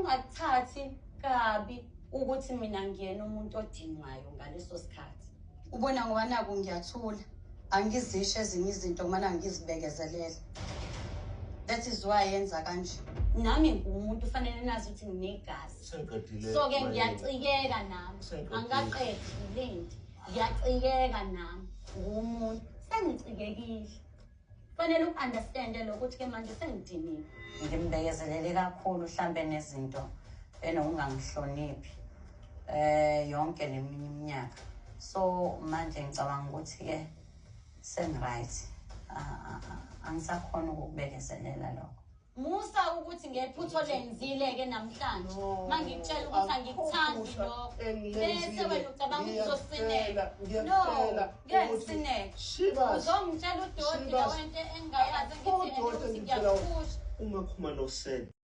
Ungakuthathi kabi ukuthi mina ngiyena umuntu odinwayo ngaleso sikhathi. Ubona ngoba naku ngiyathula, angizisho ezinye izinto kumana ngizibekezelele. That is why yenza kanje. Nami ngumuntu, fanele nazi ukuthi nginegazi. Sengiqedile. So-ke ngiyacikeka nami. Sengiqedile. Angikaqedi, ngilinde. Ngiyacikeka nami, ngumuntu, sengicikekile. Fanele uku-understande lokho ukuthi-ke manje sengidiniwe. Ngimbekezelele kakhulu hlambe nezinto enokungangihloniphi yonke leminye iminyaka. So manje ngicabanga ukuthi-ke sengi-right, angisakhona ukukubekezelela lokho. Musa ukuthi ngephutho lenzile-ke namhlanje, No, ma ngikutshela ukuthi angikuthandi akukho lokho, engilenzile. bese wena ucabanga ukuthi uzosineka. Ngiyakutshela No, ngeke ukuthi ngisineke. Shibas, Uzongitshela udoti Shibas. lawento engingayazi, Akukho ngithi udoti ukuthi engikutshela wona. ngiyakuphusha. Uma Khumalo said